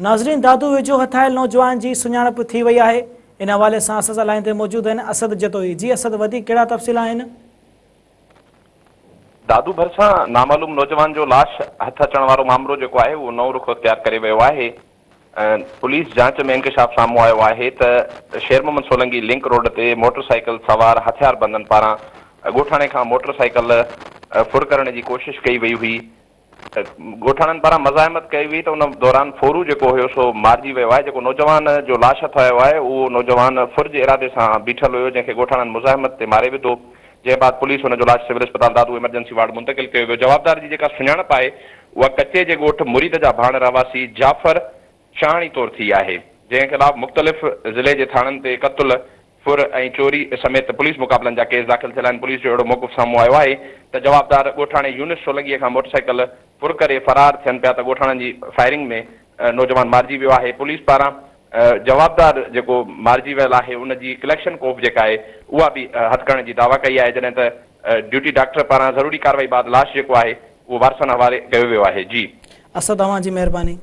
ناظرين دادو ويجهو هٿايل نوجوان جي سڃاڻپ ٿي وئي آهي ان حوالي سان اسان سان لائين تي موجود آهن اسد جتوئي جي اسد وڌيڪ ڪهڙا تفصيل آهن. دادو ڀرسان نامعلوم نوجوان جو لاش هٿ اچڻ وارو مامرو جيڪو آهي اهو نئون رخ اختيار ڪري ويو آهي پوليس جاچ ۾ انڪشاف سامهون آيو آهي ته شير محمد سولنگي لنڪ روڊ تي موٽر سائيڪل سوار هٿياربندن پاران ڳوٺاڻي کان موٽر سائيڪل ڦر ڪرڻ جي ڪوشش ڪئي وئي هئي ڳوٺاڻن پاران مزاحمت ڪئي وئي ته ان دوران ڦورو جيڪو هيو سو مارجي ويو آهي، جيڪو نوجوان جو لاش هٿ آيو آهي اهو نوجوان ڦر جي ارادي سان بيٺل هيو جنهن کي ڳوٺاڻن مزاحمت تي ماري وڌو، جنهن بعد پوليس ان جو لاش سول اسپتال دادو ايمرجنسي وارڊ منتقل ڪيو ويو، جوابدار جي جيڪا سڃاڻپ آهي اها ڪچي جي ڳوٺ مريد جا ڀاڻ رهواسي جعفر شاهاڻي طور ٿي آهي، جنهن خلاف مختلف ضلعي جي ٿاڻن تي قتل، ڦر ۽ چوري سميت پوليس مقابلن جا ڪيس داخل ٿيل آهن، پوليس جو اهڙو موقف سامهون آيو آهي ته جوابدار ڳوٺاڻي يونس سولنگي کان موٽرسائيڪل ڦر ڪري فرار ٿين پيا ته ڳوٺاڻن جي فائرنگ ۾ نوجوان مارجي ويو آهي، پوليس پاران جوابدار جيڪو مارجي ويل آهي ان جي ڪليڪشن ڪوف جيڪا آهي اها به هٿ ڪرڻ جي دعويٰ ڪئي آهي، جڏهن ته ڊيوٽي ڊاڪٽر پاران ضروري ڪارروائي بعد لاش جيڪو آهي اهو وارثن حوالي ڪيو ويو آهي. جي. اسد اوهان جي مهرباني.